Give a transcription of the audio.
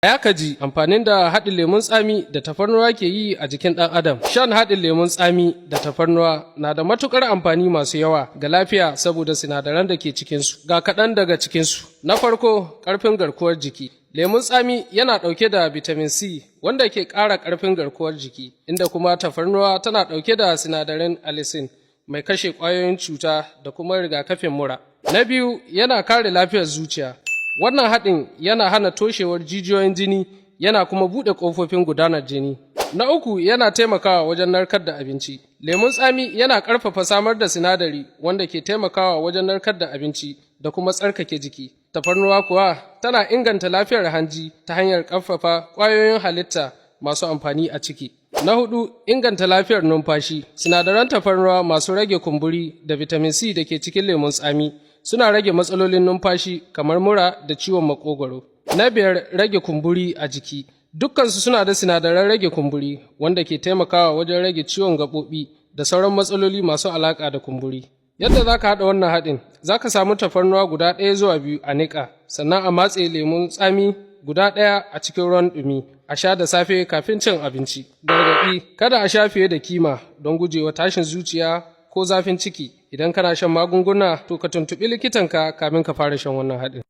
Ya kaji amfanin da haɗin lemun tsami da tafarnuwa ke yi a jikin ɗan adam. Shan haɗin lemun tsami da tafarnuwa na da matuƙar amfani masu yawa ga lafiya saboda sinadaran da ke cikinsu. Ga kaɗan daga cikinsu. Na farko, ƙarfin garkuwar jiki. Lemun tsami yana ɗauke da vitamin C wanda ke ƙara ƙarfin garkuwar jiki, inda kuma tafarnuwa tana ɗauke da sinadarin allicin mai kashe ƙwayoyin cuta da kuma rigakafin mura. Na biyu, yana kare lafiyar zuciya. Wannan haɗin yana hana toshewar jijiyoyin jini, yana kuma buɗe ƙofofin gudanar jini. Na uku, yana taimakawa wajen narkar da abinci. Lemun tsami yana ƙarfafa samar da sinadari wanda ke taimakawa wajen narkar da abinci da kuma tsarkake jiki. Tafarnuwa kuwa tana inganta lafiyar hanji ta hanyar ƙarfafa ƙwayoyin halitta masu amfani a ciki. Na hudu, inganta lafiyar numfashi. Sinadaran tafarnuwa masu rage kumburi da vitamin C da ke cikin lemun tsami suna rage matsalolin numfashi kamar mura da ciwon makogwaro. Na biyar, rage kumburi a jiki. Dukkansu suna da sinadaran rage kumburi wanda ke taimakawa wajen rage ciwon gaɓoɓi da sauran matsaloli masu alaƙa da kumburi. Yadda za ka haɗa wannan haɗin, za ka samu tafarnuwa guda ɗaya zuwa biyu a niƙa, sannan a matse lemun tsami guda ɗaya a cikin ruwan ɗumi, a sha da safe kafin cin abinci. Gargaɗi: kada a sha fiye da kima don gujewa tashin zuciya ko zafin ciki. Idan kana shan magunguna, to ka tuntuɓi likitanka kamin ka fara shan wannan haɗin.